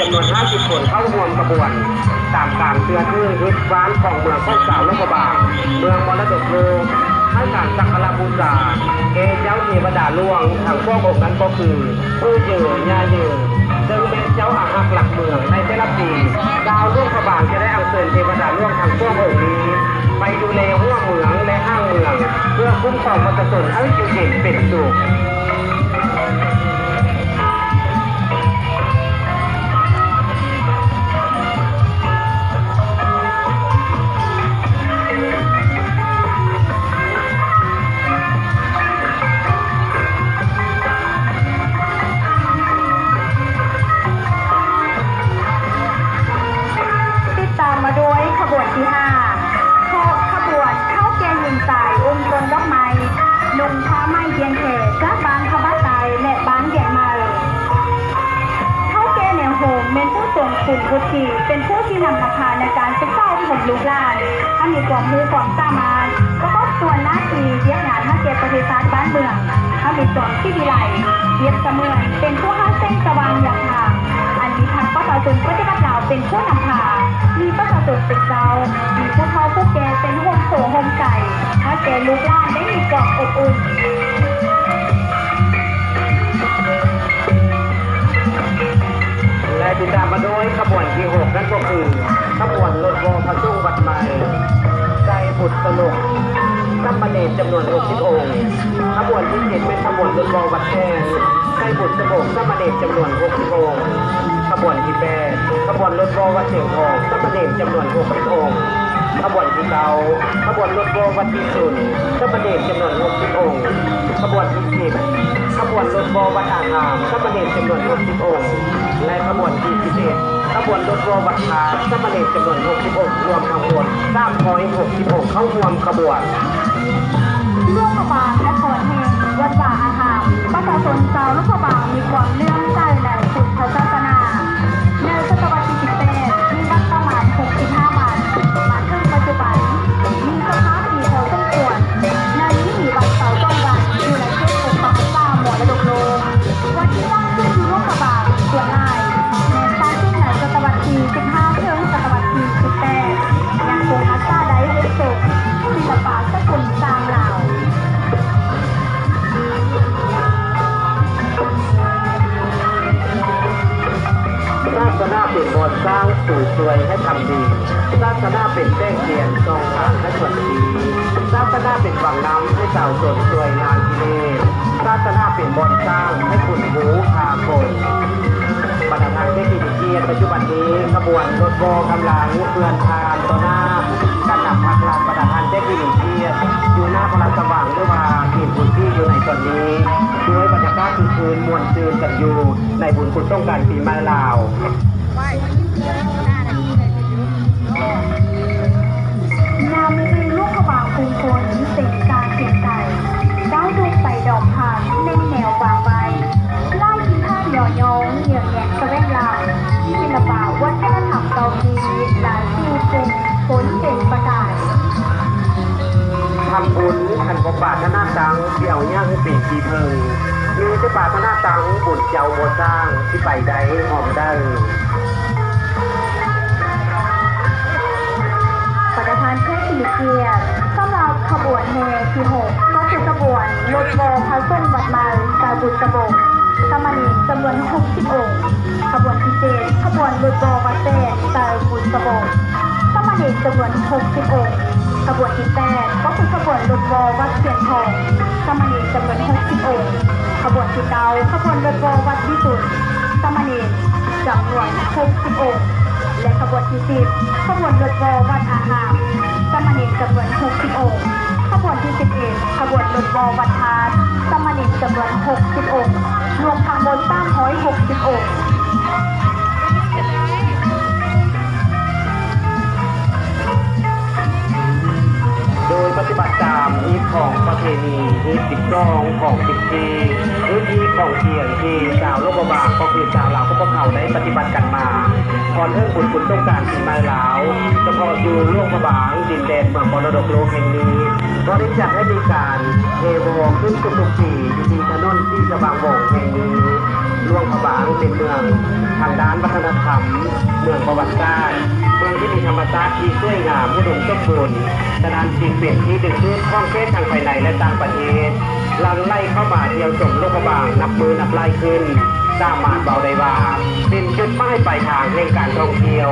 ຈຳນວນຫ້າສິບຄົນເຂົ້າຮ່ວມຂະບວນ ຕາມການເຊື່ອຖືຮີດບ້ານຂອງເມືອງຂອງຊາວຫຼວງພະບາງ, ເມືອງມໍລະດົກໂລກ, ໃຫ້ການສັກກາລະບູຊາແກ່ເຈົ້າເທວະດາຫຼວງທັງສອງອົງນັ້ນກໍຄື ປູ່ເຢີ ຍ່າເຢີ ເຊິ່ງແມ່ນເຈົ້າອາຮັກຫຼັກເມືອງໃນແຕ່ລະປີ. ຊາວຫຼວງພະບາງຈະໄດ້ອັນເຊີນເທວະດາຫຼວງທັງສອງອົງນີ້ ໄປດູແລຫົວເມືອງ ແລະ ຫາງເມືອງ ເພື່ອຄຸ້ມຄອງປະຊາຊົນໃຫ້ຢູ່ເຢັນເປັນສຸກ. ຕິດຕາມມາດ້ວຍຂະບວນທີຫ້າ ເພາະຂະບວນເຖົ້າແກ່ຍິງຊາຍ ອຸ້ມຕົ້ນດອກໄມ້ ນຸ່ງຜ້າໄໝ້ວຽງແພ ຈາກບ້ານພະບາດໃຕ້ ແລະ ບ້ານວຽງໃໝ່. ເຖົ້າແກ່ແນວໂຮມແມ່ນຜູ້ຊົງຄຸນວຸດທິ ເປັນຜູ້ຊີ້ນຳນຳພາໃນການສຶກສາອົບຮົມລູກຫຼານ ໃຫ້ມີຄວາມຮູ້ຄວາມສາມາດ ປະກອບສ່ວນໜ້າທີ່ວຽກງານໃຫ້ແກ່ປະເທດຊາດບ້ານເມືອງ ໃຫ້ມີຄວາມສີວິໄລ ປຽບສະເໝືອນເປັນຜູ້ໃຫ້ແສງສະຫວ່າງນຳທາງ ອັນມີພັກປະຊາຊົນປະຕິວັດລາວເປັນຜູ້ນຳພາ ມີປະຊາຊົນເປັນເຈົ້າ ມີຜູ້ເຖົ້າຜູ້ແກ່ເປັນຮົ່ມໂພຮົ່ມໄຊ ໃຫ້ແກ່ລູກຫຼານໄດ້ມີຄວາມອົບອຸ່ນ. ແລະ ຕິດຕາມມາໂດຍຂະບວນທີຫົກ ນັ້ນກໍຄື ຂະບວນລົດວໍພະສົງວັດໃໝ່ ໄຊບຸດສະຫຼົກ ສາມະເນນຈຳນວນຫົກສິບອົງ. ຂະບວນທີເຈັດ ແມ່ນຂະບວນລົດວໍວັດແຂງ ໄຊບຸດສະບົງ ສາມະເນນຈຳນວນຫົກສິບອົງ. ຂະບວນທີແປດ ຂະບວນລົດວໍວັດຊຽງທອງ ສາມະເນນຈຳນວນຫົກສິບອົງ. ຂະບວນທີເກົ້າ ຂະບວນລົດວໍວັດພິສຸນ ສາມະເນນຈຳນວນຫົກສິບອົງ. ຂະບວນທີສິບ ຂະບວນລົດວໍວັດອາຮາມ ສາມະເນນຈຳນວນຫົກສິບອົງ ແລະ ຂະບວນທີສິບເອັດ ຂະບວນລົດວໍວັດທາດ ສາມະເນນຈຳນວນຫົກສິບອົງ ລວມທັງໝົດສາມຮ້ອຍຫົກສິບອົງເຂົ້າຮ່ວມຂະບວນ. ຫຼວງພະບາງ ນະຄອນແຫ່ງວັດວາອາຮາມ ປະຊາຊົນຊາວຫຼວງພະບາງມີຄວາມເຫຼື້ອມໃສໃນພຸດທະສາສະໜາ. ໃນສະຕະວັດທີສິບແປດ ມີວັດປະມານຫົກສິບຫ້າວັດ, ມາເຖິງປັດຈຸບັນມີສະພາບດີພໍສົມຄວນ. ໃນນີ້ມີວັດຊາວສອງວັດ ຢູ່ໃນເຂດອົງການສາມມໍລະດົກໂລກ. ວັດທີ່ສ້າງຂຶ້ນຢູ່ຫຼວງພະບາງສ່ວນຫຼາຍແມ່ນສ້າງຂຶ້ນໃນສະຕະວັດທີສິບຫ້າ ເຖິງສະຕະວັດທີສິບແປດ ຍັງຄົງຮັກສາໄດ້ຮູບຊົງສິລະປະສາກົນສາງລາວ. ສາສະໜາເປັນບ່ອນສ້າງ ສູນຊ່ວຍໃຫ້ທຳດີ, ສາສະໜາເປັນແສງທຽນສ່ອງທາງໃຫ້ຄົນດີ, ສາສະໜາເປັນວັງນ້ຳໃຫ້ຊາວຊົນຊ່ວຍລ້າງກິເລດ, ສາສະໜາເປັນບ່ອນສ້າງໃຫ້ຄົນຮູ້ພາຄົນ. ບັນດາທ່ານເຈົ້າທີ່ມີກຽດ, ປັດຈຸບັນນີ້ຂະບວນລົດວໍກຳລັງເຄື່ອນຜ່ານຕໍ່ໜ້າການນຳພັກລັດ. ບັນດາທ່ານເຈົ້າທີ່ມີກຽດ, ຢູ່ໜ້າພະລາຊະວັງ ຫຼືວ່າເຂດພື້ນທີ່ຢູ່ໃນຕອນນີ້ ດ້ວຍບັນຍາກາດຄຶກຄື້ນມ່ວນຊື່ນກັນຢູ່ໃນບຸນບຸນສົງການປີໃໝ່ລາວ. ຍາມນີ້ຫຼວງພະບາງກຸງຄົນເສັງການພຽງໃດ ກ້າວດຸກໄປດອກຜັກແໜ້ນແນວວາງໄວ້ ຫຼາຍຖິ່ນຖານຍໍ່ຍໍ້ເຫຍື້ອແຍງສະແຫວງລຳ ສິລະປະວັດທະນະທຳເກົ່າທີ່ຫຼາຍທີ່ປຸງ ຝົນເປັນປະກາຍ. ທຳບຸນຄັນບໍ່ປາດຖະໜາຕັ້ງ ຊິເອົາຫຍັງເປັນທີ່ເພິ່ງ? ມີແຕ່ປາດຖະໜາຕັ້ງ ບຸນເຈົ້າບໍ່ສ້າງ ຊິໄປໄດ້ຮອດໃດ? ບັນດາທ່ານແຂກທີ່ມີກຽດ, ສຳລັບຂະບວນແຫ່ທີຫົກ ກໍຄືຂະບວນລົດວໍພະສົງວັດໃໝ່ ສາຍບຸນສະບົງ ສາມະເນນຈຳນວນຫົກສິບອົງ, ຂະບວນທີເຈັດ ຂະບວນລົດວໍວັດແສນ ສາຍບຸນສະບົງ ສາມະເນນຈຳນວນຫົກສິບອົງ, ຂະບວນທີແປດ ກໍຄືຂະບວນລົດວໍວັດຊຽງທອງ ສາມະເນນຈຳນວນຫົກສິບອົງ, ຂະບວນທີເກົ້າ ຂະບວນລົດວໍວັດວິສຸດ ສາມະເນນຈຳນວນຫົກສິບອົງ ແລະ ຂະບວນທີສິບ ຂະບວນລົດວໍວັດອາຮາມ ສາມະເນນຈຳນວນຫົກສິບອົງ, ຂະບວນທີສິບເອັດ ຂະບວນລົດວໍວັດທາດ ສາມະເນນຈຳນວນຫົກສິບອົງ, ລວມທັງໝົດສາມຮ້ອຍຫົກສິບອົງ. ໂດຍປະຕິບັດຕາມຮີດຄອງປະເພນີ ຮີດສິບສອງ ຄອງສິບສີ່ ຄືທີ່ຂອງພຽງທີ່ຊາວຫຼວງພະບາງ ກໍຄືຊາວລາວພວກເຮົາໄດ້ປະຕິບັດກັນມາ ກ່ອນເຖິງບຸນສະສົງການປີໃໝ່ລາວ ສະເພາະຢູ່ຫຼວງພະບາງ ດິນແດນເມືອງມໍລະດົກໂລກແຫ່ງນີ້ ກໍໄດ້ຈັດໃຫ້ມີການແຫ່ວໍຂຶ້ນທຸກໆປີ ຢູ່ທີ່ຖະໜົນສີສະຫວ່າງວົງແຫ່ງນີ້. ຫຼວງພະບາງເປັນເມືອງທາງດ້ານວັດທະນະທ ເມືອງປະຫວັດສາດ, ເມືອງທີ່ມີທຳມະຊາດທີ່ສວຍງາມ ອຸດົມສົມບູນ, ສະນັ້ນຈຶ່ງເປັນທີ່ດຶງດູດຂອງແຂກທັງພາຍໃນ ແລະ ຕ່າງປະເທດ ຫຼັ່ງໄຫຼເຂົ້າມາທ່ຽວຊົມຫຼວງພະບາງນັບມື້ນັບຫຼາຍຂຶ້ນ, ສາມາດເວົ້າໄດ້ວ່າເປັນຈຸດໝາຍປາຍທາງແຫ່ງການທ່ອງທ່ຽວ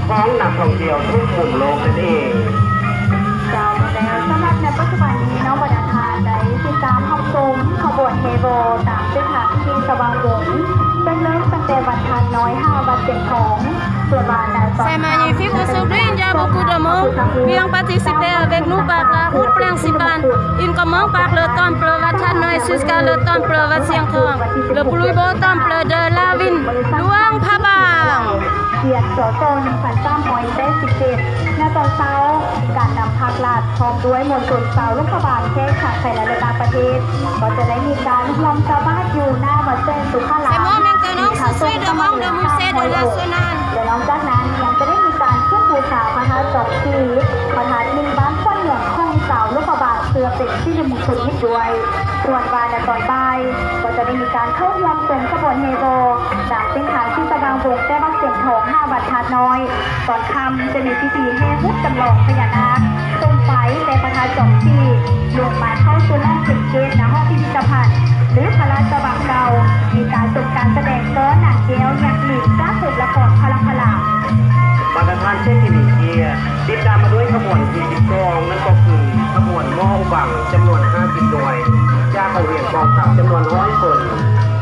ຂອງນັກທ່ອງທ່ຽວທຸກມຸມໂລກນັ້ນເອງ. ເຈົ້າ ແມ່ນແລ້ວ. ສຳລັບໃນປັດຈຸບັນນີ້ເນາະ ບັນດາທ່ານໄດ້ຕິດຕາມຮັບຊົມຂະບວນແຫ່ບໍ່ຕາມເສັ້ນທາງທີ່ສະຫວ່າງວົງ ເຊິ່ງເລີ່ມຕັ້ງແຕ່ວັດທາດນ້ອຍຫາວັດຊຽງທອງ. C'est magnifique, on s'oublie, il y a beaucoup de monde. Viens participer avec nous par la route principale. Il commence par le temple Wat Hat Noi jusqu'à le temple Wat Siang Thong, le plus beau temple de la ville, Luang Prabang. ຂຽນ ສສ ໜຶ່ງພັນສາມຮ້ອຍແປດສິບເຈັດ ໃນຕອນເຊົ້າ, ການນຳພາກລັດ ພ້ອມດ້ວຍມວນຊົນຊາວຫຼວງພະບາງ ແຂກທັງພາຍໃນ ແລະ ຕ່າງປະເທດ ກໍຈະໄດ້ມີການຮ່ວມສະບາດຢູ່ໜ້າວັດແສນສຸຂາລາມ. C'est moi maintenant, je suis devant le musée de la Sonane. ແລະ ນອກຈາກນັ້ນ ຍັງຈະໄດ້ມີການຂຶ້ນບູຊາພະທາດຈອມສີ, ພະທາດໜຶ່ງບ້ານຂວັນເມືອງຂອງຊາວຫຼວງພະບາງ ເພື່ອເປັນສິລິມຸງຄຸນອີກດ້ວຍ. ສ່ວນວ່າໃນຕອນບ່າຍ ກໍຈະໄດ້ມີການເຂົ້າຮ່ວມຊົມຂະບວນແຫ່ບໍ່ ຕາມເສັ້ນທາງທີ່ສະຫວ່າງວົງ ແຕ່ວັດຊຽງທອງຫາວັດທາດນ້ອຍ. ຕອນຄ່ຳຈະມີພິທີແຫ່ຮຸດຈຳລອງພະຍານາກ, ຊົມໄຟແຕ່ພະທາດຈອມສີ, ລົງມາເຂົ້າສູ່ໜ້າເຂດ ໜ້າຫ້ອງພິພິທະພັນ ຫຼື ພະລາຊະວັງເກົ່າ, ມີການຊົມການສະແດງຟ້ອນນາງແກ້ວ ຍັກລິງ ຈາກໂຮງລະຄອນພະລະພະລາ. ບັນດາທ່ານເສດທີ່ມີກຽດ, ຕິດຕາມມາດ້ວຍຂະບວນທີສິບສອງ ນັ້ນກໍຄືຂະບວນໝໍ້ອຸບັງ ຈຳນວນຫ້າສິບໜ່ວຍ, ຈາກໂຮງຮຽນກອງທັບ ຈຳນວນຮ້ອຍຄົນ,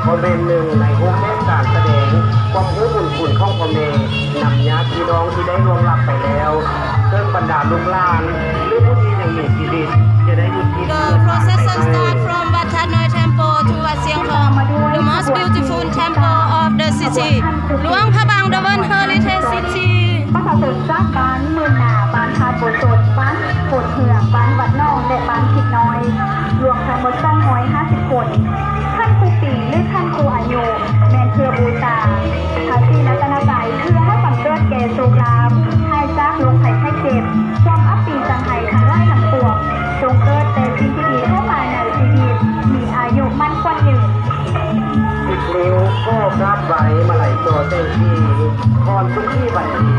ກໍແມ່ນໜຶ່ງໃນຮູບແບບການສະແດງຄວາມຮູ້ບຸນຄຸນຂອງພໍ່ແມ່ ນຳຍາດພີ່ນ້ອງທີ່ໄດ້ລ່ວງລັບໄປແລ້ວ, ເຊິ່ງບັນດາລູກຫຼານ ຫຼື ຜູ້ທີ່ຍັງມີຊີວິດ ຈະໄດ້ອຸທິດ The procession start from Wat Hat Noi Temple to Wat Siang Thong, the most beautiful temple of the city, Luang Prabang, the World Heritage City. ປະຊາຊົນຈາກບ້ານໝື່ນນາ, ບ້ານທາດໂບສົນ, ບ້ານໂພນເຮືອງ, ບ້ານວັດໜອງ ແລະ ບ້ານພິກນ້ອຍ ລວມທັງໝົດສອງຮ້ອຍຫ້າສິບຄົນ. ຂັນຄູປີ ຫຼື ຂັນຄູອາຍຸ ແມ່ນເພື່ອບູຊາພະສີລັດຕະນະໄຕ ເພື່ອໃຫ້ບັງເກີດແກ່ໂຊກລາບ, ຫາຍຈາກໂລກໄພໄຂ້ເຈັບ, ຄວາມອັບປີສັງໄຫທັງຫຼາຍທັງປວງ, ຈົ່ງເກີດແຕ່ສິ່ງທີ່ດີເຂົ້າມາໃນຊີວິດ, ມີອາຍຸໝັ້ນຂວັນຍືນ. ສິບນິ້ວຂໍກາບໄຫວ້ມາໄຫຼຕໍ່ແສງສີ, ຄອນສຸຂີບັນດີ,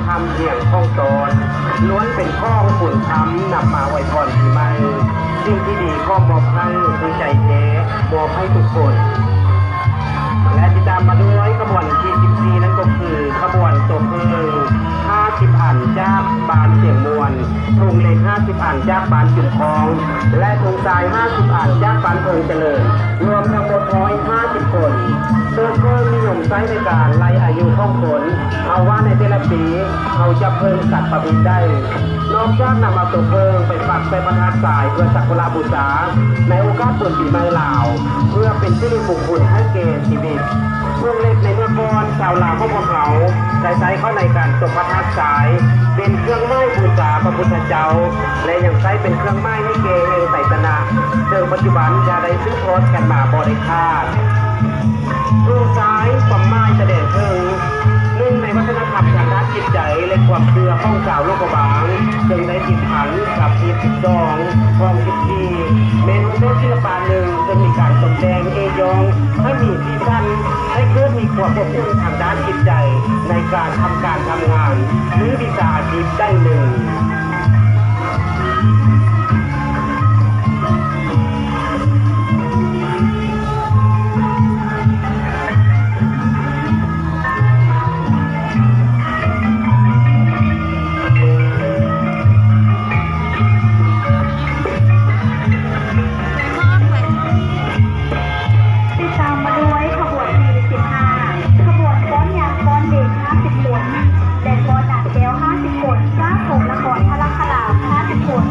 ຄຳພຽງຂອງຕອນ, ລ້ວນເປັນຂອງບຸນຄຳນຳມາອວຍພອນປີໃໝ່. ສິ່ງທີ່ດີຂໍມອບໃຫ້, ຄືໃຈແທ້ມອບໃຫ້ທຸກຄົນ. ແລະ ຕິດຕາມມາດ້ວຍຂະບວນທີສິບສີ່ ນັ້ນກໍຄືຂະບວນໂຕເຜິ້ງ ຫ້າສິບອັນ ຈາກບ້ານຊຽງມ່ວນ, ທຸງເຫຼັກ ຫ້າສິບອັນ ຈາກບ້ານຈຸມຄອງ ແລະ ທຸງຊາຍ ຫ້າສິບອັນ ຈາກບ້ານເພິ່ງຈະເລີນ, ລວມທັງໝົດ ຮ້ອຍຫ້າສິບຄົນ. ໂຕເປິ້ງນິຍົມໃຊ້ໃນການໄລ່ອາຍຸຂອງຄົນ, ເອົາວ່າໃນແຕ່ລະປີ ເຮົາຈະເພິ່ງສັດປະເພດໃດ. ນອກຈາກນຳເອົາໂຕເຜິ້ງໄປປັກໃສ່ພະທາດຊາຍເພື່ອສັກກາລະບູຊາໃນໂອກາດບຸນປີໃໝ່ລາວ ເພື່ອເປັນສິລິມຸງຄຸນໃຫ້ແກ່ຊີວິດ. ທຸງເຫຼັກໃນເມື່ອກ່ອນ ຊາວລາວຂອງພວກເຮົາໄດ້ໃຊ້ເຂົ້າໃນການຕົກພະທາດຊາຍ ເປັນເຄື່ອງໄຫວ້ບູຊາພະພຸດທະເຈົ້າ ແລະ ຍັງໃຊ້ເປັນເຄື່ອງໝາຍໃຫ້ແກ່ແຫ່ງໄຊຊະນະ ເຊິ່ງປັດຈຸບັນຍັງໄດ້ສືບທອດກັນມາບໍ່ໄດ້ຂາດ. ທຸງຊາຍ ຄວາມໝາຍສະແດງເຖິງ ໜຶ່ງໃນວັດທະນະທຳທາງດ້ານຈິດໃຈ ແລະ ຄວາມເຊື່ອຂອງຊາວຫຼວງພະບາງ ເຊິ່ງໄດ້ຕິດພັນກັບຮີດສິບສອງ ຂອງສິບສີ່ ແມ່ນຮູບແບບສິລະປະໜຶ່ງ ເຊິ່ງມີການຕົກແຕ່ງເອ້ຍ້ອງໃຫ້ມີສີສັນ ໃຫ້ເກີດມີຄວາມອົບອຸ່ນທາງດ້ານຈິດໃຈ ໃນການທຳການທຳງານ ຫຼື ວິຊາອາຊີບໃດໜຶ່ງ. ຕິດຕາມມາດ້ວຍຂະບວນທີສິບຫ້າ ຂະບວນຟ້ອນຍັກຟ້ອນເດັກຫ້າສິບຄົນ ແລະ ຟ້ອນນາງແກ້ວຫ້າສິບຄົນ ຈາກໂຮງລະຄອນພະລະຄະລາມຫ້າສິບຄົນ.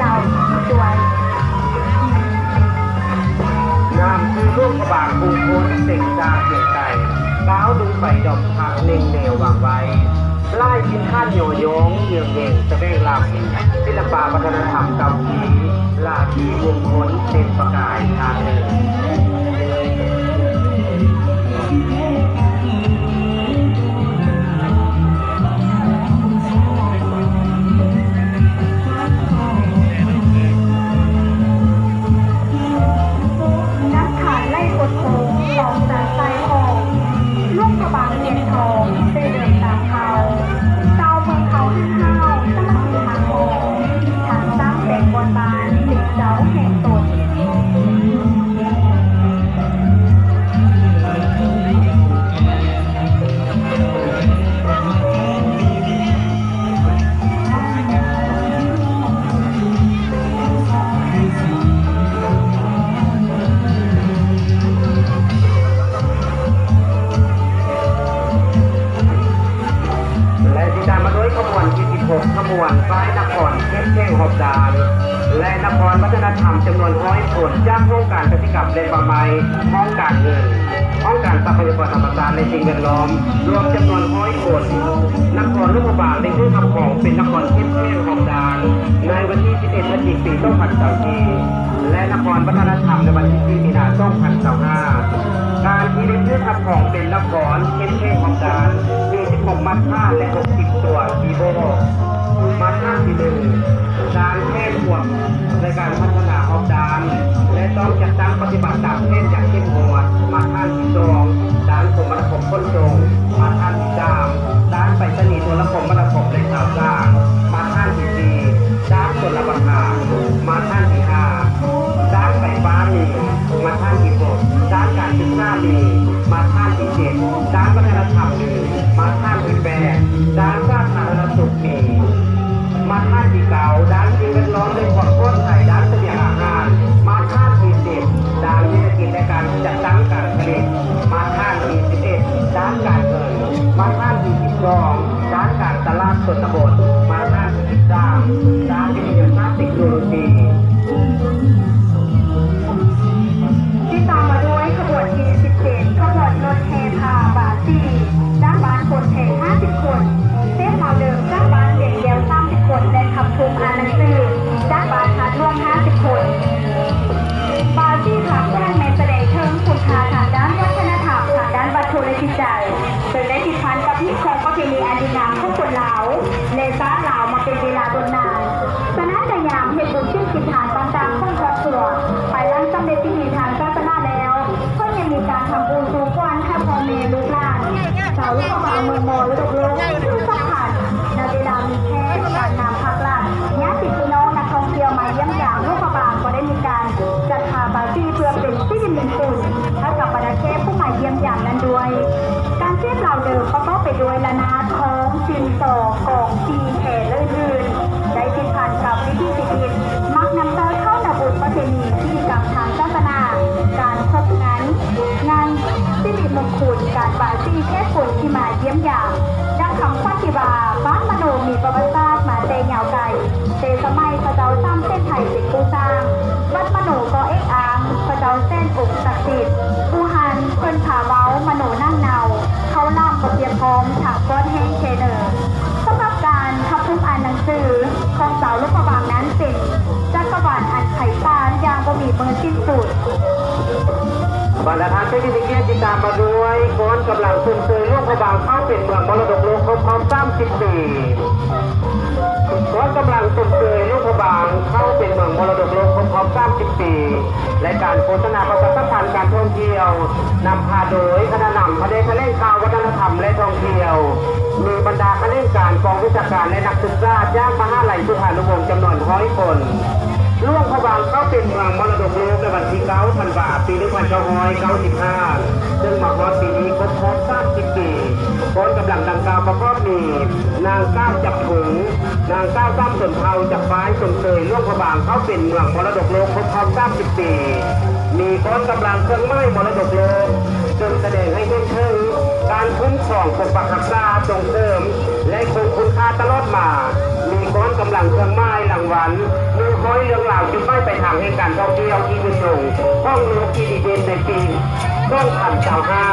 ລາວອີກດ້ວຍ. ງາມຄືຫຼວງພະບາງກຸງທົນ ເສັງຊາງພຽງໄກ ກ້າວລົງໄປດອກພັກເນັ່ງແນວວາງໄວ້ ຫຼາຍຖິ່ນຖານຍໍຍ້ອງ ເຍືອງແຍງສະແຫວງລຳ ສິລະປະວັດທະນະທຳເກົ່າທີ່ ຫຼ້າທີ່ວົງຄົນເປັນປະກາຍທາງເດີນ. ນັກຂານໄລ່ກົດໂກງ ຂອງສາຍສາຍທອງ ຫຼວງພະບາງວຽງທອງ ແຕ່ເດີມຕາມເກົ່າ ຊາວເມືອງເຮົາຮຶກຫ້າວ ສາມັກຄີຮັກຫອມ ທັນສ້າງແປງບ່ອນບ້ານເປັນເຈົ້າແຫ່ງຕົນ. ແລະ ຕິດຕາມມາດ້ວຍຂະບວນທີສິບຫົກ ຂະບວນປ້າຍນະຄອນເຂັ້ມແຂງຮອບດ້ານ ແລະ ນະຄອນວັດທະນະທຳຈຳນວນຮ້ອຍຄົນ ຈາກຫ້ອງການກະສິກຳ ແລະ ປ່າໄມ້ ຫ້ອງການເງິນ ຫ້ອງການຊັບພະຍາກອນທຳມະຊາດ ແລະ ສິ່ງແວດລ້ອມ ລວມຈຳນວນຮ້ອຍຄົນ. ນະຄອນຫຼວງພະບາງໄດ້ຖືກຮັບຮອງເປັນນະຄອນເຂັ້ມແຂງຮອບດ້ານ ໃນວັນທີສິບເອັດ ພະຈິກ ປີສອງພັນຊາວສີ່ ແລະ ນະຄອນວັດທະນະທຳໃນວັນທີສີ່ ມີນາ ສອງພັນຊາວຫ້າ. ການທີ່ໄດ້ຖືກຮັບຮອງເປັນນະຄອນເຂັ້ມແຂງຮອບດ້ານ ມີສິບຫົກມາດຖານ ແລະ ຫົກສິບຕົວທີ່ບອກ. ມາດຖານທີໜຶ່ງ ດ້ານແຜນຂວບ ໃນການພັດທະນາຮອບດ້ານ ແລະ ຕ້ອງຈັດຕັ້ງປະຕິບັດຕາມແຜນຢ່າງເຂັ້ມງວດ. ມາດຖານທີສອງ ດ້ານຄົມມະນາຄົມຂົນສົ່ງ. ມາດຖານທີສາມ ດ້ານໄປສະນີໂທລະຄົມມະນາຄົມ ແລະ ຂ່າວສານ. ມາດຖານທີສີ່ ດ້ານຊົນລະປະທານ. ມາດຖານທີຫ້າ ດ້ານໄຟຟ້າມີ. ມາດຖານທີຫົກ ດ້ານການສຶກສາມີ. ມາດຖານທີເຈັດ ດ້ານວັດທະນະທຳມີ. ມາດຖານທີແປດ ດ້ານສາທາລະນະສຸກມີ. ມາດຖານທີເກົ້າ ດ້ານສິ່ງແວດລ້ອມ ແລະ ຄວາມປອດໄພດ້ານສະບຽງອາຫານ. ມາດຖານທີສິບ ດ້ານເສດຖະກິດ ແລະ ການຈັດຕັ້ງການຜະລິດ. ມາດຖານທີສິບເອັດ ດ້ານການເງິນ. ມາດຖານທີສິບສອງ ດ້ານການຕະຫຼາດຊົນນະບົດ. ມາດຖານທີສິບສາມ ດ້ານວິທະຍາສາດເຕັກໂນໂລຊີ. ຕິດຕາມມາດ້ວຍຂະບວນທີສິບເຈັດ ຂະບວນລົດແຫ່ຜ້າບາສີ ຈາກບ້ານໂພນແພງ ຫ້າສິບຄົນ, ເຊບລາວເດີມ ຈາກບ້ານວຽງແກ້ວ ສາມສິບຄົນ ແລະ ຂັບທຸມອ່ານໜັງສື ຈາກບ້ານທາດຫຼວງ ຫ້າສິບຄົນ. ບາສີພາແຂວງແມ່ນສະແດງເຖິງຄຸນຄ່າທາງດ້ານວັດທະນະທຳ, ທາງດ້ານວັດຖຸ ແລະ ຈິດໃຈ, ເຊິ່ງໄດ້ຕິດພັນກັບຮີດຄອງປະເພນີອັນດີງາມຂອງຄົນລາວ ແລະ ຊາດລາວມາເປັນເວລາດົນນານ. ສະນັ້ນ ໃນຍາມເຮັດບຸນສິນກິນທານຕ່າງໆຂອງຄອບຄົວ, ພາຍຫຼັງສຳເລັດພິທີທາງສາສະໜາແລ້ວ, ເພິ່ນຍັງມີການທຳບຸນສູ່ຂວັນໃຫ້ພໍ່ແມ່ລູກຫຼານ ຊາວຫຼວງພະບາງເມືອງມໍລະດົກໂລກທີ່ສຳຄັນ. ໃນເວລາມີແຂກ ນາງນາມພັກລັດ ຍາດຕິພີ່ນ້ອງນັກທ່ອງທ່ຽວມາຢ້ຽມຢາມຫຼວງພະບາງ ກໍໄດ້ມີການຈັດຜ້າບາສີເພື່ອເປັນສິລິມຸງຄຸນໃຫ້ກັບບັນດາແຂກຜູ້ມາຢ້ຽມຢາມນັ້ນດ້ວຍ. ການເຊບລາວເດີມປະກອບໄປດ້ວຍລະນາດ, ຄ້ອງ, ຊິງຊໍ, ກອງ, ຈີແຄ ແລະ ອື່ນໆ ໄດ້ຕິດພັນກັບວິຖີຊີວິດ, ມັກນຳໃຊ້ເຂົ້າໃນບຸນປະເພນີ, ພິທີກຳທາງສາສະໜາ, ການຄົບງັນ, ງານສິລິມຸງຄຸນ, ການບາຍສີແຂກຄົນທີ່ມາຢ້ຽມຢາມ. ດັ່ງຄຳຂວັນທີ່ວ່າ ບ້ານມະໂນມີປະຫວັດສາດມາແຕ່ຍາວໄກ, ແຕ່ສະໄໝພະເຈົ້າສາມເສນໄທເປັນຜູ້ສ້າງ, ວັດມະໂນກໍເອກອ້າງພະເຈົ້າແສນອົງສັກສິດ, ບູຮານເພິ່ນພາເວົ້າ ມະໂນໜັງເນົ່າ, ເຂົ້າຫຼາມກໍກຽມພ້ອມ ທັງກ້ອນແຫ້ງແຄເນີ. ສຳລັບການຂັບທຸມອ່ານໜັງສືຂອງຊາວຫຼວງພະບາງນັ້ນເປັນຈັກກະວານອັນໄພສານຢ່າງບໍ່ມີມື້ສິ້ນສຸດ. ບັນດາທ່ານຜູ້ມີກຽດ ຕິດຕາມມາດ້ວຍ ກອງກຳລັງຊົມເຊີຍຫຼວງພະບາງເຂົ້າເປັນເມືອງມໍລະດົກໂລກຄົບຮອບສາມສິບປີ. ກອງກຳລັງຊົມເຊີຍຫຼວງພະບາງເຂົ້າເປັນເມືອງມໍລະດົກໂລກຄົບຮອບສາມສິບປີ ແລະ ການໂຄສະນາປະຊາສຳພັນການທ່ອງທ່ຽວ ນຳພາໂດຍຄະນະນຳພະແນກຖະແຫຼງຂ່າວ ວັດທະນະທຳ ແລະ ທ່ອງທ່ຽວ, ມີບັນດາຂະແໜງການ, ກອງວິຊາການ ແລະ ນັກສຶກສາຈາກມະຫາໄລສຸພານຸວົງຈຳນວນຮ້ອຍຄົນ. ຫຼວງພະບາງເຂົ້າເປັນເມືອງມໍລະດົກໂລກໃນວັນທີເກົ້າ ທັນວາ ປີໜຶ່ງພັນເກົ້າຮ້ອຍເກົ້າສິບຫ້າ ເຊິ່ງມາຮອດປີນີ້ຄົບຮອບສາມສິບປີ. ກອງກຳລັງດັ່ງກ່າວປະກອບມີ ນາງກ້າວຈັບທຸງ, ນາງກ້າວສາມຊົນເຜົ່າຈາກຝ່າຍຊົມເຊີຍຫຼວງພະບາງເຂົ້າເປັນເມືອງມໍລະດົກໂລກຄົບຮອບສາມສິບປີ, ມີກອງກຳລັງເຄື່ອງໝາຍມໍລະດົກໂລກ ເຊິ່ງສະແດງໃຫ້ເຫັນເຖິງການຄຸ້ມຄອງ, ປົກປັກຮັກສາ, ສົ່ງເສີມ ແລະ ຄົງຄຸນຄ່າຕະຫຼອດມາ. ມີກ້ອນກຳລັງເຄື່ອງໝາຍລາງວັນ ມີຮ້ອຍເລື່ອງລາວຈຸດໝາຍປາຍທາງແຫ່ງການທ່ອງທ່ຽວທີ່ຍືນຍົງຂອງໂລກທີ່ດີເດັ່ນໃນປີສອງພັນຊາວຫ້າ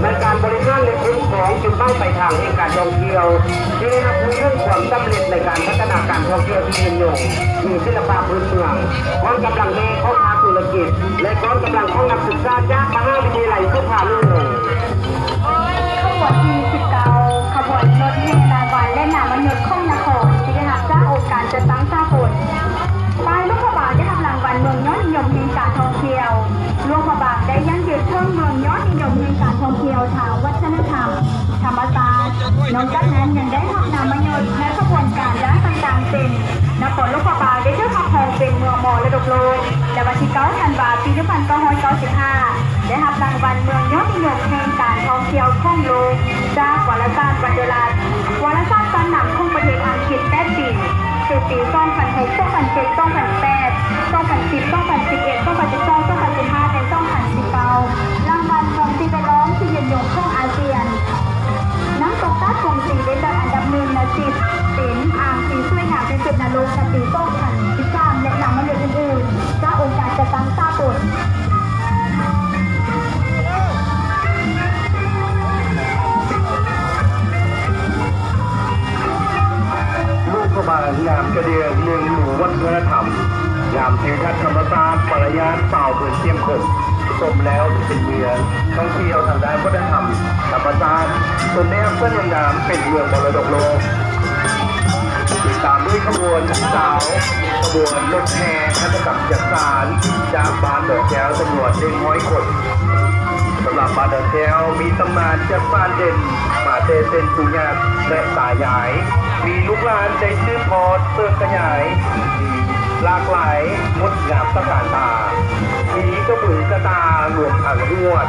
ໃນການບໍລິຫານ ແລະ ຄຸ້ມຄອງຈຸດໝາຍປາຍທາງແຫ່ງການທ່ອງທ່ຽວ ທີ່ໄດ້ຮັບຮູ້ເຖິງຄວາມສຳເລັດໃນການພັດທະນາການທ່ອງທ່ຽວທີ່ຍືນຍົງ ມີສິລະປະພື້ນເມືອງ, ກ້ອນກຳລັງແມ່ຂອງພາກທຸລະກິດ ແລະ ກ້ອນກຳລັງຂອງນັກສຶກສາຈາກມະຫາວິທະຍາໄລສຸພານຸວົງ. ຂະບວນທີສິບເກົ້າ ຂະບວນລົດແຫ່ລາງວັນ ແລະ ນາມະຍົດຂອງນະຄອນ ທີ່ໄດ້ຮັບຈາກອົງການຈັດຕັ້ງສາກົນ. ຝ່າຍຫຼວງພະບາງໄດ້ຮັບລາງວັນເມືອງຍອດນິຍົມແຫ່ງການທ່ອງທ່ຽວ. ຫຼວງພະບາງໄດ້ຢັ້ງຢືນເຖິງເມືອງຍອດນິຍົມແຫ່ງການທ່ອງທ່ຽວທາງວັດທະນະທຳ ທຳມະຊາດ. ນອກຈາກນັ້ນຍັງໄດ້ຮັບນາມະຍົດໃນຂະບວນການດ້ານຕ່າງໆ ເຊັ່ນ ນະຄອນຫຼວງພະບາງໄດ້ຖືກຮັບຮອງເປັນເມືອງມໍລະດົກໂລກ ໃນວັນທີເກົ້າ ທັນວາ ປີໜຶ່ງພັນເກົ້າຮ້ອຍເກົ້າສິບຫ້າ ໄດ້ຮັບລາງວັນເມືອງຍອດນິຍົມແຫ່ງການທ່ອງທ່ຽວຂອງໂລກ ຈາກວາລະສານວັນເດອຣັສ ວາລະສານຊັ້ນນຳຂອງປະເທດອັງກິດ ແປດປີ ຄືປີສອງພັນຫົກ ສອງພັນເຈັດ ສອງພັນແປດ ສອງພັນສິບ ສອງພັນສິບເອັດ ສອງພັນສິບສອງ ສອງພັນສິບຫ້າ ແລະ ສອງພັນສິບເກົ້າ ລາງວັນເມືອງສິ່ງແວດລ້ອມທີ່ຍືນຍົງຂອງອາຊຽນ. ນ້ຳຕົກຕາດກົງສີໄດ້ຈັດອັນດັບໜຶ່ງໃນສິບ ເປັນອ່າງທີ່ສວຍງາມທີ່ສຸດໃນໂລກໃນປີສອງພັນສິບສາມ ແລະ ນາມະຍົດອື່ນໆ ຈາກອົງການຈັດຕັ້ງສາກົນ. ຫຼວງພະບາງງາມກະເດືອງເມືອງຫຼວງວັດທະນະທຳ, ງາມທິວທັດທຳມະຊາດ ປະລິຍາດຊາວເມືອງຊຽງຂົງ ສົມແລ້ວທີ່ເປັນເມືອງທ່ອງທ່ຽວທາງດ້ານວັດທະນະທຳ ທຳມະຊາດ ຈົນໄດ້ຮັບສັນຍານາມເປັນເມືອງມໍລະດົກໂລກ. ຕິດຕາມດ້ວຍຂະບວນສາວ ຂະບວນລົດແຫ່ຫັດຖະກຳຈັກສານ ຈາກບ້ານດອນແກ້ວ ຈຳນວນໜຶ່ງຮ້ອຍຄົນ. ສຳລັບບ້ານດອນແກ້ວ ມີຕຳນານຈັກສານເດັ່ນມາແຕ່ເຊັ່ນປູ່ຍ່າ ແລະ ຕາຍາຍ, ມີລູກຫຼານໄດ້ສືບທອດເສີມຂະຫຍາຍ ມີຫຼາກຫຼາຍງົດງາມຕະການຕາ, ມີກະບືກະຕ່າລວມທັງຫວດ,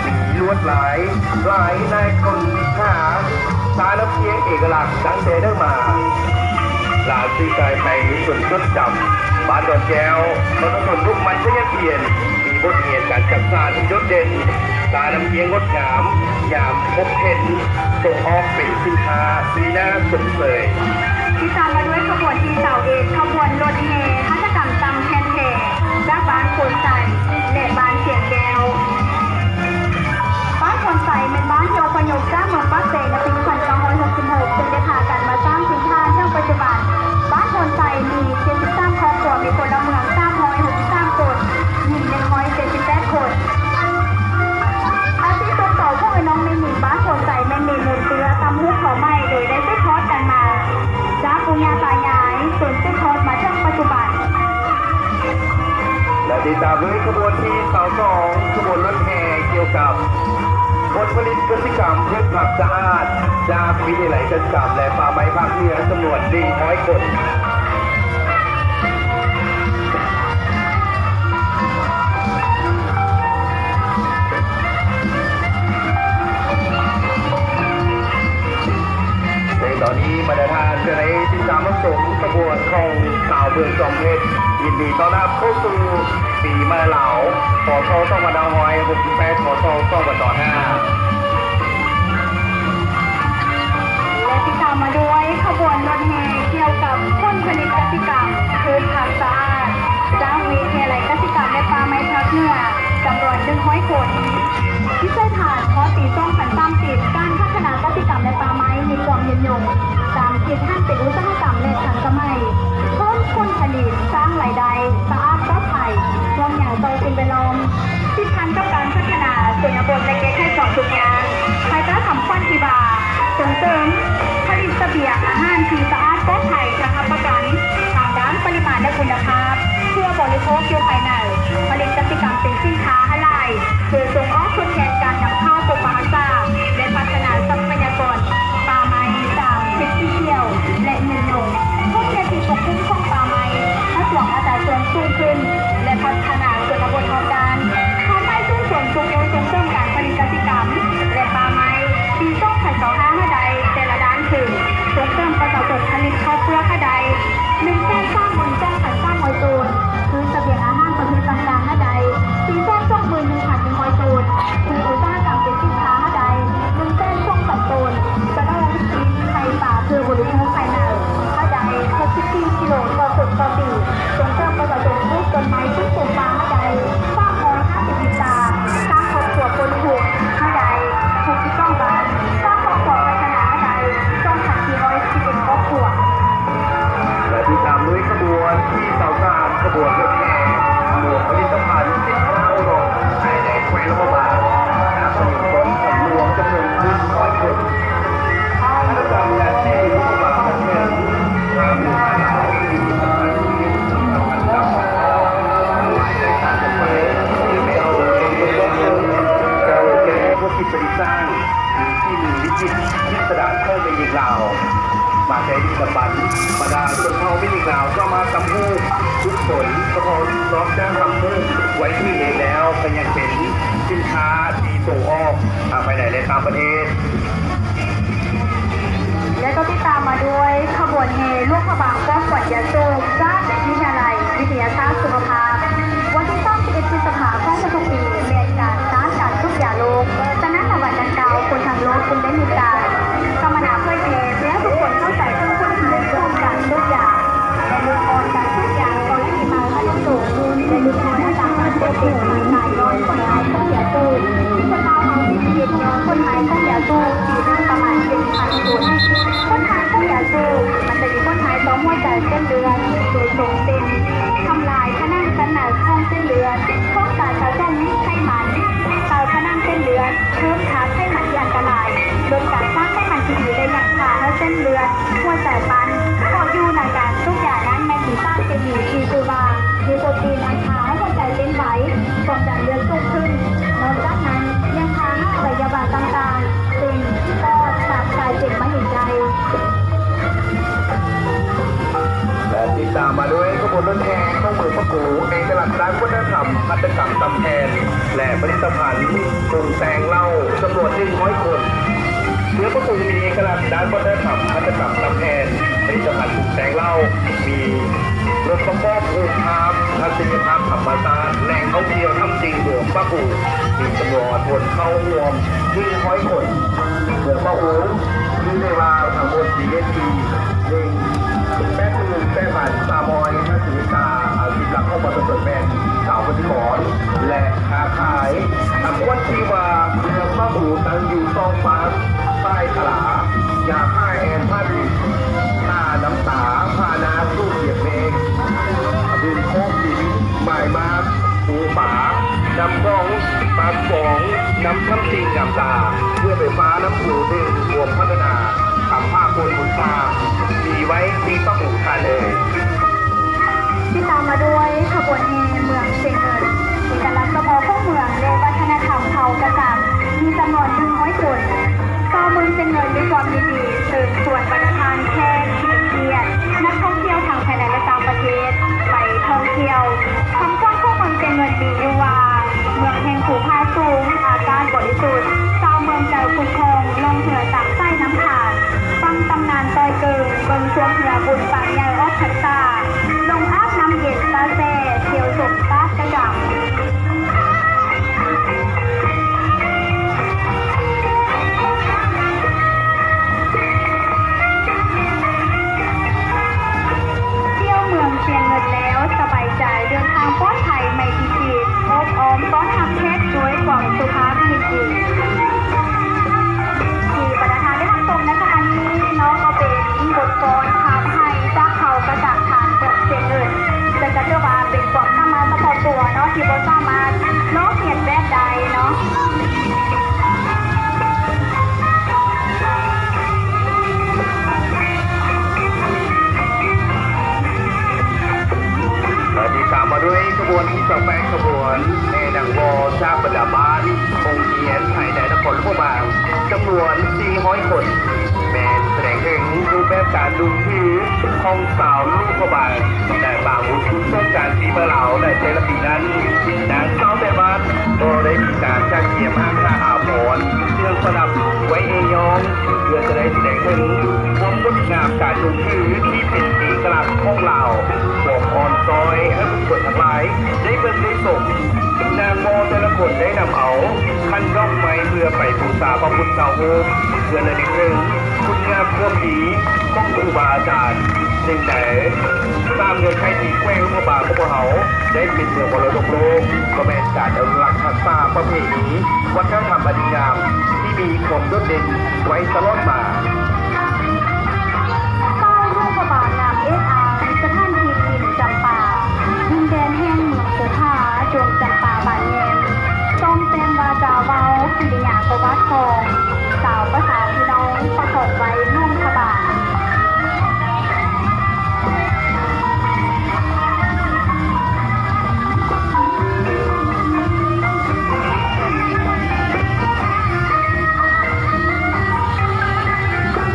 ມີລວດລາຍຫຼາຍນາຍຄົນຫາ ຊານ້ຳພຽງເອກະລັກຕັ້ງແຕ່ເດີມມາ. ຫຼານທີ່ກາຍໄປຈົນຈົດຈຳ ບ້ານດອນແກ້ວ ປະຊາຊົນລູກໝັ້ນຂະຫຍັນພຽນ ມີບົດຮຽນການຈັກສານທີ່ໂດດເດັ່ນ, ຊານ້ຳພຽງງົດງາມ ຍາມພົບເຫັນ ສົ່ງອອກເປັນສິນຄ້າທີ່ໜ້າຊົມເຊີຍ. ຕິດຕາມມາດ້ວຍຂະບວນທີຊາວເອັດ ຂະບວນລົດແຫ່ຫັດຖະກຳຕ່ຳແທ່ນແທ້ ຈາກບ້ານໂພນໄຊ ແລະ ບ້ານຊຽງແກ້ວ. ບ້ານໂພນໄຊແມ່ນບ້ານທີ່ອົບພະຍົບຈາກເມືອງປາກເຊໃນປີໜຶ່ງພັນເກົ້າຮ້ອຍຫົກສິບຫົກ ເຊິ່ງໄດ້ພາກັນມາສ້າງຖິ່ນຖານເຖິງປັດຈຸບັນ. ບ້ານໂພນໄຊມີເຈັດສິບສາມຄອບຄົວ, ມີພົນລະເມືອງສາມຮ້ອຍຫົກສິບສາມຄົນ, ຍິງໜຶ່ງຮ້ອຍເຈັດສິບແປດຄົນ. ອາຊີບຕົ້ນຕໍຂອງເອື້ອຍນ້ອງແມ່ຍິງບ້ານໂພນໄຊແມ່ນເຮັດໜູນເປື້ອ, ຕຳຫຸ່ງເຂົ້າໄໝ້ ໂດຍໄດ້ສືບທອດກັນມາຈາກປູ່ຍ່າຕາຍາຍ ຈົນສືບທອດມາເຖິງປັດຈຸບັນ. ແລະ ຕິດຕາມດ້ວຍຂະບວນທີຊາວສອງ ຂະບວນລົດແຫ່ກ່ຽວກັບຜົນຜະລິດກະສິກຳ ພືດຜັກສະອາດ ຈາກວິທະຍາໄລກະສິກຳ ແລະ ປ່າໄມ້ພາກເໜືອ ຈຳນວນໜຶ່ງຮ້ອຍຄົນ. ໃນຕອນນີ້ບັນດາທ່ານຈະໄດ້ຕິດຕາມຮັບຊົມຂະບວນຂອງຊາວເມືອງຈອມເພັດ. ຍິນດີຕ້ອນຮັບເຂົ້າສູ່ປີໃໝ່ລາວ ພ.ສ. ສອງພັນຫ້າຮ້ອຍຫົກສິບແປດ ພ.ສ. ສອງພັນຊາວຫ້າ. ແລະ ຕິດຕາມມາດ້ວຍຂະບວນລົດແຫ່ກ່ຽວກັບຜົນຜະລິດກະສິກຳ ພືດຜັກສະອາດ ຈາກວິທະຍາໄລກະສິກຳ ແລະ ປ່າໄມ້ພາກເໜືອ ຈຳນວນໜຶ່ງຮ້ອຍຄົນ. ວິໄສທັດຮອດປີສອງພັນສາມສິບ ການພັດທະນາກະສິກຳ ແລະ ປ່າໄມ້ມີຄວາມຍືນຍົງ ຕາມທິດຫັນເປັນອຸດສາຫະກຳ ແລະ ທັນສະໄໝ, ເພີ່ມຜົນຜະລິດ, ສ້າງລາຍໄດ້, ສະອາດປອດໄພ, ຫ່ວງໃຍຕໍ່ສິ່ງແວດລ້ອມ. ຕິດພັນກັບການພັດທະນາຊົນນະບົດ ແລະ ແກ້ໄຂຄວາມທຸກຍາກ ພາຍໃຕ້ຄຳຂວັນທີ່ວ່າ ສົ່ງເສີມຜະລິດສະບຽງອາຫານທີ່ສະອາດປອດໄພ ທັງຮັບປະກັນທາງດ້ານປະລິມານ ແລະ ຄຸນນະພາບ ເພື່ອບໍລິໂພກຢູ່ພາຍໃນ, ຜະລິດກະສິກຳເປັນສິນຄ້າໃຫ້ຫຼາຍ ເພື່ອສົ່ງອອກທົດແທນການນຳເຂົ້າປົກປັກຮັກສາ ແລະ ພັດທະນາຊັບພະຍາກອນປ່າໄມ້ຕາມທິດທີ່ຂຽວ ແລະ ຍືນຍົງ, ເພີ່ມເນື້ອທີ່ປົກຄຸມຂອງປ່າໄມ້ ໃຫ້ພວກປະຊາຊົນສູງຂຶ້ນ ແລະ ພັດທະນາຊົນນະບົດຮອບດ້ານ. ພາຍໃຕ້ສູນສົມຊຸກຍູ້ສົ່ງເສີມການຜະລິດກະສິກຳ ແລະ ປ່າໄມ້ ປີສອງພັນຊາວຫ້າໃຫ້ໄດ້ແຕ່ລະດ້ານຄື ສົ່ງເສີມປະຊາຊົນຜະລິດເຂົ້າເປືອກໃຫ້ໄດ້ໜຶ່ງແສນສາມໝື່ນສອງພັນສາມຮ້ອຍໂຕນ, ຄືສະບຽງອາຫານປະເພ ຜົນສະເພາະນອກຈາກຄຳປູກໄວ້ທີ່ເອງແລ້ວ ກໍຍັງເປັນສິນຄ້າທີ່ສົ່ງອອກ ອາ ພາຍໃນ ແລະ ຕ່າງປະເທດ. ແລະກໍຕິດຕາມມາດ້ວຍຂະບວນແຫ່ຫຼວງພະບາງປ້ອມຂວັນຢາສູບ ຈາກວິທະຍາໄລວິທະຍາສາດສຸຂະພາບ. ວັນທີສາມສິບເອັດ ພຶດສະພາຂອງທຸກໆປີ ແມ່ນການຕ້ານການສູບຢາໂລກ. ສະນັ້ນ ໃນວັນດັ່ງກ່າວ ຄົນທັງໂລກຈຶ່ງໄດ້ມີການສຳມະນາເຜີຍແຜ່ ເພື່ອໃຫ້ທຸກຄົນເຂົ້າໃຈເຖິງຜົນຮ້າຍຂອງການສູບຢາ. ແລະ ເມື່ອກ່ອນການສູບຢາກໍໄດ້ມີມາລະຍະໜຶ່ງ ແລະ ມີຄົນໃນຕ່າງປະເທດເປັນຕາຍຍ້ອນຜົນຮ້າຍຂອງຢາສູບ. ຄົນລາວເຮົາເສຍຊີວິດຍ້ອນຜົນຮ້າຍຂອງຢາສູບປີໜຶ່ງປະມານເຈັດພັນຄົນ. ຜົນຮ້າຍຂອງຢາສູບມັນຈະມີຜົນຮ້າຍຕໍ່ຫົວໃຈ, ເສັ້ນເລືອດ, ໂດຍຊົງເສັ້ນ, ທຳລາຍຜະໜັງຊັ້ນໃນຂອງເສັ້ນເລືອດ, ຂອງການສະສົມໄຂມັນໃຕ້ຜະໜັງເສັ້ນເລືອດ, ເພີ່ມທາດໄຂມັນທີ່ອັນຕະລາຍ, ລົດການສ້າງໄຂມັນທີ່ດີ ແລະ ຍັງພາໃຫ້ເສັ້ນເລືອດ, ຫົວໃຈປັ້ນ. ເພາະຢູ່ໃນການສູບຢານັ້ນແມ່ນມີສານເຄມີທີ່ຊື່ວ່າ ນິໂຄຕີນ ອັນພາໃຫ້ຫົວໃຈເຕັ້ນໄວ, ຄວາມດັນເລືອດສູງຂຶ້ນ. ນອກຈາກນັ້ນຍັງພາໃຫ້ອະໄວຍະວະຕ່າງໆ ເຊັ່ນ ປອດ, ຕັບ ກາຍເປັນມະເຮັງໄດ້. ແລະ ຕິດຕາມມາດ້ວຍຂະບວນລົດແຫ່ຂອງເມືອງປາກກູ, ເອກະລັກດ້ານວັດທະນະທຳ, ຫັດຖະກຳຕຳແຜ່ນ ແລະ ຜະລິດຕະພັນປຸງແຕ່ງເຫຼົ້າ ຈຳນວນໜຶ່ງຮ້ອຍຄົນ. ເມືອງປາກກູມີເອກະລັກດ້ານວັດທະນະທຳ, ຫັດຖະກຳຕຳແຜ່ນ, ຜະລິດຕະພັນປຸງແຕ່ງເຫຼົ້າ, ມີລົດປະກອບຮູບພາບ, ທັດສະນີຍະພາບທຳມະຊາດ, ແຫຼ່ງທ່ອງທ່ຽວຖ້ຳຈິງເມືອງປາກກູ ມີຈຳນວນຄົນເຂົ້າຮ່ວມໜຶ່ງຮ້ອຍຄົນ. ເມືອງປາກກູ ມີໃນລາວທັງໝົດມີເນື້ອທີ່ ໜຶ່ງ ແປດໝື່ນແປດພັນສາມຮ້ອຍຫ້າສິບເຮັກຕາ, ອາຊີບຫຼັກຂອງປະຊາຊົນແມ່ນຊາວກະສິກອນ ແລະ ຄ້າຂາຍ. ທາງວັດທີ່ວ່າເມືອງປາກກູຕັ້ງຢູ່ສອງຟາກສາຍທະລາ, ຢາຜາແອມຜາດິນ, ຜານ້ຳຕາ, ຜານາກ, ພູກຽບເມກ, ບຶງໂຄກຫີນ, ໝາຍໝາກ, ພູປາ, ນ້ຳຂອງ, ປາກຂອງ, ນ້ຳຖ້ຳຈິງງາມຕາ, ເຂື່ອນໄຟຟ້ານ້ຳພູໜຶ່ງ ຮ່ວມພັດທະນາ. ທຳພາກຄົນບຸນສ້າງ ມີໄວ້ທີ່ປາກກູທ່ານເອີຍ. ຕິດຕາມມາດ້ວຍຂະບວນແຫ່ເມືອງຊຽງເງິນ, ເອກະລັກສະເພາະຂອງເມືອງ ແລະ ວັດທະນະທຳເຜົ່າກະສັກ ມີຈຳນວນໜຶ່ງຮ້ອຍຄົນ. ຊາວເມືອງຊຽງເງິນດ້ວຍຄວາມຍິນດີເຊີນຊວນບັນດາທ່ານແຂກທີ່ມີກຽດ, ນັກທ່ອງທ່ຽວທັງພາຍໃນ ແລະ ຕ່າງປະເທດ ໄປທ່ອງທ່ຽວ. ຄຳຂວັນຂອງເມືອງຊຽງເງິນມີຢູ່ວ່າ ເມືອງແຫ່ງພູຜາສູງ, ອາກາດບໍລິສຸດ, ຊາວເມືອງໃຈຜຸ່ພອງ, ລ່ອງເຮືອຕາມສາຍນ້ຳຂານ, ຟັງຕຳນານຕ່ອຍເກີງ, ເບິ່ງຊ່ວງເຮືອບຸນປາງໃຫຍ່ອອກພັນສາ, ລົງອາບນ້ຳເຢັນຕາແຊ່, ທ່ຽວຊົມຕາດກະຈຳ. ທ່ຽວເມືອງຊຽງເງິນແລ້ວສະບາຍໃຈ, ເດີນທາງປອດໄພ, ໄມຕີຈິດ, ໂອບອ້ອມຕ້ອນຮັບແຂກດ້ວຍຄວາມສຸພາບຍິນດີ. ທີ່ບັນດາທ່ານໄດ້ຮັບຊົມໃນຂະນະນີ້ເນາະ ກໍເປັນບົດຟ້ອນພາບໄຮ່ຈາກເຜົ່າກະສັກທາງເມືອງຊຽງເງິນ, ເຊິ່ງກໍຖືວ່າເປັນຄວາມສາມາດສະເພາະຕົວເນາະ ທີ່ບໍ່ສາມາດລອກຮຽນແບບໄດ້ເນາະ. ແລະ ຕິດຕາມມາດ້ວຍຂະບວນທີ່ຊາວແປດ ຂະບວນແຫ່ນາງວໍ ຈາກບັນດາບ້ານ, ໂຮງຮຽນ ພາຍໃນນະຄອນຫຼວງພະບາງ ຈຳນວນສີ່ຮ້ອຍຄົນ, ແມ່ນສະແດງເຖິງຮູບແບບການດຸງຖືຂອງຊາວຫຼວງພະບາງ ໃນບາງບຸນຄຸນສົງການປີໃໝ່ລາວໃນແຕ່ລະປີນັ້ນ. ນາງສາວໄຊວາດກໍໄດ້ມີການຈັດກຽມຜ້າອາພອນ, ເຄື່ອງປະດັບໄວ້ເອຍອງ ເພື່ອຈະໄດ້ສະແດງເຖິງຄວາມງົດງາມການດຸງຖືທີ່ເປັນເອກະລັກຂອງລາວ, ຄວາມອ່ອນຊ້ອຍໃຫ້ບຸກຄົນທັງຫຼາຍໄດ້ເບິ່ງໄດ້ຊົມ. ນາງວໍແຕ່ລະຄົນໄດ້ນຳເອົາຂັນດອກໄມ້ເພື່ອໄປບູຊາພະພຸດທະຮູບ, ເພື່ອລະນຶກເຖິງຄຸນງາມຄວາມດີຂອງຄູບາອາຈານ. ໜຶ່ງໃນສາມເງື່ອນໄຂທີ່ແຂວງຫຼວງພະບາງຂອງພວກເຮົາ ໄດ້ເປັນເມືອງມໍລະດົກໂລກ ກໍແມ່ນການອະນຸລັກຮັກສາປະເພນີວັດທະນະທຳອັນດີງາມທີ່ມີຄວາມໂດດເດັ່ນໄວ້ຕະຫຼອດມາ. ຊາວຫຼວງພະບາງງາມເອກອາງ, ສະຖານທີ່ດິນຈຳປາ, ດິນແດນແຫ່ງເມືອງພູຜາ, ດົງຈຳປາບານແຍມ, ສ້ອມແຊມວາຈາເວົ້າ, ກິລິຍາກໍວາດຂອງ ຊາວປະຊາພີ່ນ້ອງປະກອບໄວ້ຫຼວງພະບາງ.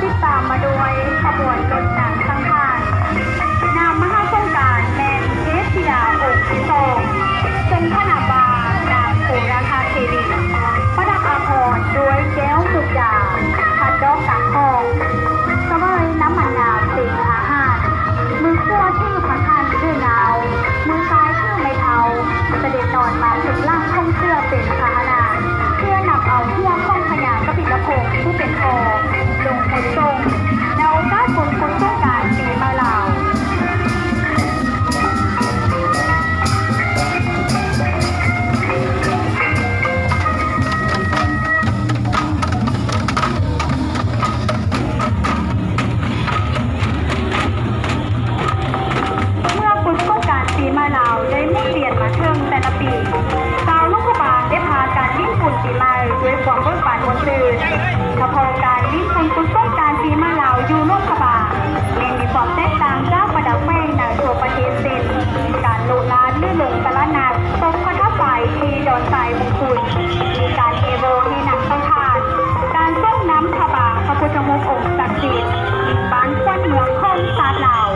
ຕິດຕາມມາດ້ວຍຂະບວນລົດນາງສັງຂານ. ນາມມະຫາສົງການແມ່ນເທບທິດ ຄວາມເບີກບານມ່ວນຊື່ນ. ສະເພາະການຫຼິ້ນບຸນກຸສົນການສີມາລາວຢູ່ຫຼວງພະບາງ ແມ່ນມີຄວາມແຕກຕ່າງຈາກບັນດາແຂວງໃນທົ່ວປະເທດ ເຊັ່ນ ການໂລະລານ ຫຼື ລົງຕະຫຼາດນັດ ຊົມພະທາດຊາຍທີ່ດອນຊາຍມຸງຄຸນ, ມີການແຫ່ແຫ່ນາງສັງຂານ, ການສົ່ງນຳພະບາງ ພະພຸດທະຮູບອົງສັກສິດ, ບ້ານຂວັນເມືອງຂອງຊາດລາວ,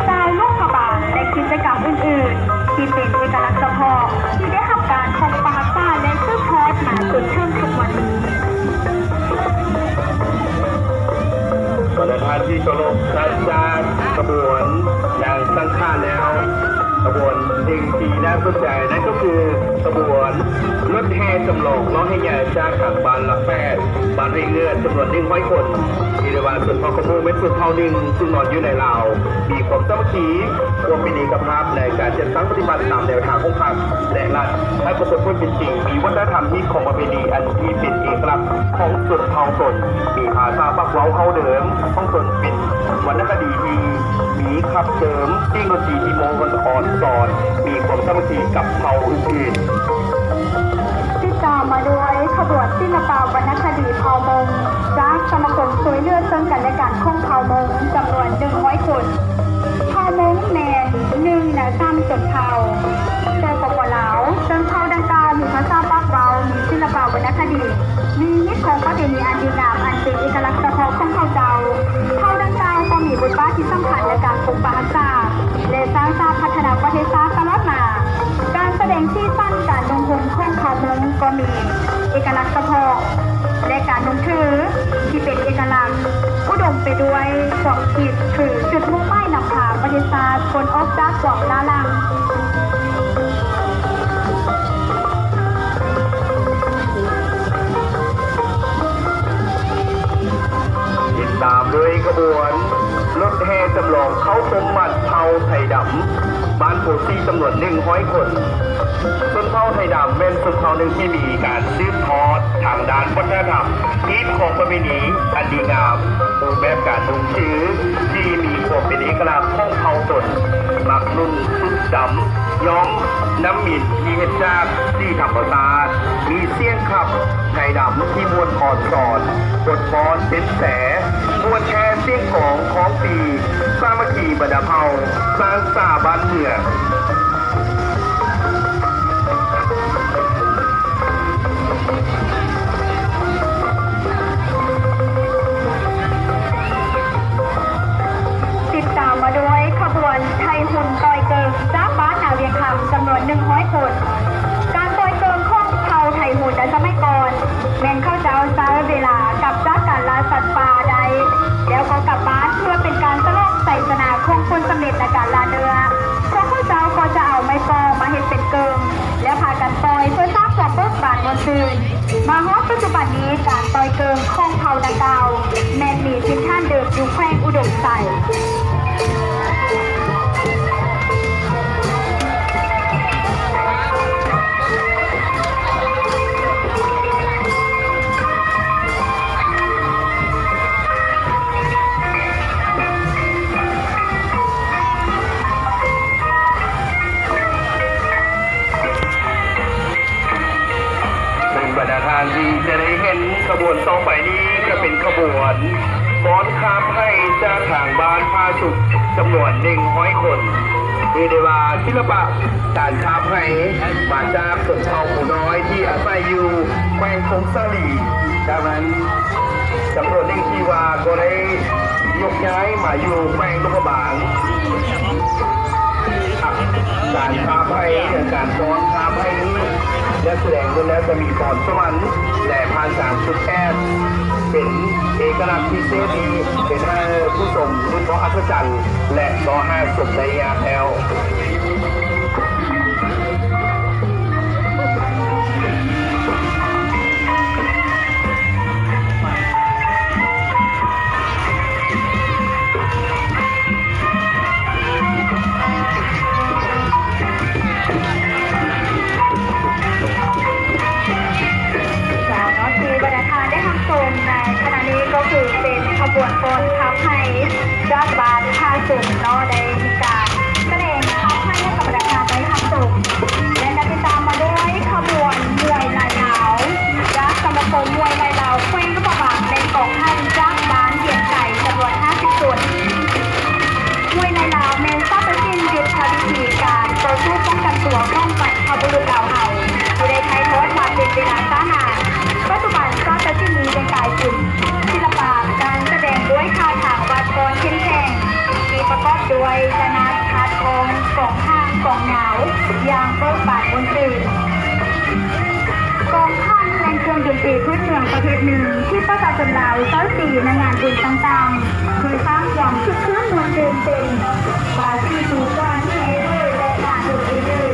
ຊາວຫຼວງພະບາງ ແລະ ກິດຈະກຳອື່ນໆ ທີ່ເປັນເອກະລັກສະເພາະ ທີ່ໄດ້ຮັບການປົກປັກຮັກສາ ແລະ ສືບທອດມາຈົນເຖິງທຸກວັນນີ້. ບັນດາທ່ານທີ່ເຄົາລົບ, ຫຼັງຈາກຂະບວນນາງສັງຂານແລ້ວ, ຂະບວນສິ່ງທີ່ໜ້າສົນໃຈນັ້ນກໍຄືຂະບວນລົດແຫ່ຈຳລອງເລາະແຫ່ໃຫຍ່ຈາກທາງບ້ານຫຼັກແປດ, ບ້ານຫ້ວຍເງືອດ ຈຳນວນໜຶ່ງຮ້ອຍຄົນ. ທີ່ໄດ້ວ່າຊົນເຜົ່າຂະໂມງແມ່ນຊົນເຜົ່າໜຶ່ງ ຊຶ່ງນອນຢູ່ໃນລາວ, ມີຄວາມສາມັກຄີ, ຄວາມເປັນເອກະພາບໃນການຈັດຕັ້ງປະຕິບັດຕາມແນວທາງຂອງພັກ ແລະ ລັດ, ໃຫ້ປາກົດຜົນເປັນຈິງ, ມີວັດທະນະທຳ, ຮີດຄອງປະເພນີອັນທີ່ເປັນເອກະລັກຂອງຊົນເຜົ່າຕົນ, ມີພາສາປາກເວົ້າເຮົາເດີມຂອງຕົນ, ເປັນວັນນະຄະດີທີ່ມີຄັບເຈີມ, ສຽງດົນຕີທີ່ມ່ວນອອນຊອນ, ມີຄວາມສາມັກຄີກັບເຜົ່າອື່ນໆ. ຕິດຕາມມາດ້ວຍຂະບວນສິລະປະວັນນະຄະດີເຜົ່າມົ້ງ ຈາກສະມາຄົມຊ່ວຍເຫຼືອເຊິ່ງກັນແລະກັນຂອງເຜົ່າມົ້ງ ຈຳນວນໜຶ່ງຮ້ອຍຄົນ. ເຜົ່າມົ້ງແມ່ນໜຶ່ງໃນສາມຊົນເຜົ່າ ສປປ ລາວ, ເຊິ່ງເຜົ່າດັ່ງກ່າວມີພາສາປາກເວົ້າ, ມີສິລະປະວັນນະຄະດີ, ມີຮີດຄອງປະເພນີອັນດີງາມ ອັນເປັນເອກະລັກສະເພາະຂອງເຂົາເຈົ້າ. ເຜົ່າດັ່ງກ່າວກໍມີບົດບາດທີ່ສຳຄັນໃນການປົກປັກຮັກສາ ແລະ ສ້າງສາພັດທະນາປະເທດຊາດຕະຫຼອດມາ. ການສະແດງສີສັນການນຸ່ງຫົ່ມຂອງເຜົ່າມົ້ງກໍມີເອກະລັກສະເພາະ ແລະ ການນຸ່ງຖືທີ່ເປັນເອກະລັກ, ອຸດົມໄປດ້ວຍຄວາມຄິດ ຄືຈຸດມຸ່ງໝາຍນຳພາປະເທດຊາດພົ້ນອອກຈາກຄວາມລ້າຫຼັງ. ຕິດຕາມດ້ວຍຂະບວນລົດແຫ່ຈຳລອງເຂົ້າຊົມວັດເຜົ່າໄທດຳ ບ້ານໂພສີ ຈຳນວນໜຶ່ງຮ້ອຍຄົນ. ຊົນເຜົ່າໄທດຳແມ່ນຊົນເຜົ່າໜຶ່ງທີ່ມີການສືບທອດທາງດ້ານວັດທະນະທຳ, ຮີດຄອງປະເພນີອັນດີງາມ, ຮູບແບບການນຸ່ງຊື່ທີ່ມີຄວາມເປັນເອກະລັກຂອງເຜົ່າຕົນ, ມັກນຸ່ງຊຸດດຳ ຍ້ອມນ້ຳມິນທີ່ເຮັດຈາກສີທຳມະຊາດ, ມີສຽງຂັບໄທດຳທີ່ມ່ວນອອນຊອນ, ບົດຟ້ອນເຕັ້ນແຊ, ມ່ວນແຮ່ສຽງກອງຂອງປີ, ສາມັກຄີບັນດາເຜົ່າ, ສ້າງສາບ້ານເມືອງ. ຕິດຕາມມາດ້ວຍຂະບວນໄທຮຸນຕ່ອຍເກີງ ຈາກບ້ານນາວຽງຄຳ ຈຳນວນໜຶ່ງຮ້ອຍຄົນ. ການຕ່ອຍເກີງຂອງເຜົ່າໄທຮຸນໃນສະໄໝກ່ອນ ແມ່ນເຂົາເຈົ້າໃຊ້ເວລາກັບຈາກການລ່າສັດປ່າໄດ້ ແລ້ວກໍກັບບ້ານເພື່ອເປັນການສະຫຼອງໄຊຊະນະຂອງຜົນສຳເລັດໃນການລ່າເນື້ອ. ພວກເຂົາເຈົ້າກໍຈະເອົາໄມ້ປໍມາເຮັດເປັນເກີງ ແລ້ວພາກັນຕ່ອຍເພື່ອສ້າງຄວາມເບີກບານມ່ວນຊື່ນ. ມາຮອດປັດຈຸບັນນີ້ ການຕ່ອຍເກີງຂອງເຜົ່າດັ່ງກ່າວ ແມ່ນມີຖິ່ນຖານເດີມຢູ່ແຂວງອຸດົມໄຊ. ເຊິ່ງບັນດາທ່ານທີ່ຈະໄດ້ເຫັນຂະບວນຕໍ່ໄປນີ້ ຈະເປັນຂະບວນຟ້ອນຄາບໄຫ້ຈາກທາງບ້ານຜາສຸກ ຈຳນວນໜຶ່ງຮ້ອຍຄົນ. ຖືໄດ້ວ່າສິລະປະການຄາບໄຫ້ມາຈາກຊົນເຜົ່າໝູ່ນ້ອຍທີ່ອາໄສຢູ່ແຂວງຜົ້ງສາລີ, ດັ່ງນັ້ນ ຈຳນວນໜຶ່ງທີ່ວ່າກໍໄດ້ຍົກຍ້າຍມາຢູ່ແຂວງຫຼວງພະບາງ. ການຄາບໄຫ້ ແລະ ການຟ້ອນຄາບໄຫ້ນີ້ ນັກສະແດງລ້ວນແລ້ວແຕ່ມີພອນສະຫວັນ ແລະ ຜ່ານການຝຶກແອບ ເປັນເອກະລັກພິເສດທີ່ເຮັດໃຫ້ຜູ້ຊົມຮູ້ສຶກອັດສະຈັນ ແລະ ກໍຫາຊົມໄດ້ຍາກແລ້ວ. ເຈົ້າເນາະ ທີ່ບັນດາທ່ານໄດ້ຮັບຊົມໃນຂະນະນີ້ ກໍຄືເປັນຂະບວນຟ້ອນຄາບໄຫ້ຈາກບ້ານທ່າສຸມເນາະ ໄດ້ມີການສະແດງຄາບໄຫ້ ຢ່າງເບີກບານມ່ວນຊື່ນ. ກອງຂັນແມ່ນເຄື່ອງດົນຕີພື້ນເມືອງປະເພດໜຶ່ງ ທີ່ປະຊາຊົນລາວໃຊ້ຕີໃນງານບຸນຕ່າງໆ ເພື່ອສ້າງຄວາມຄຶກຄື້ນມ່ວນຊື່ນເປັນ ກວ່າສີ່ປີກ່ອນ ມີໄອ້ເບີ ແລະ ປາໂທເອເບີ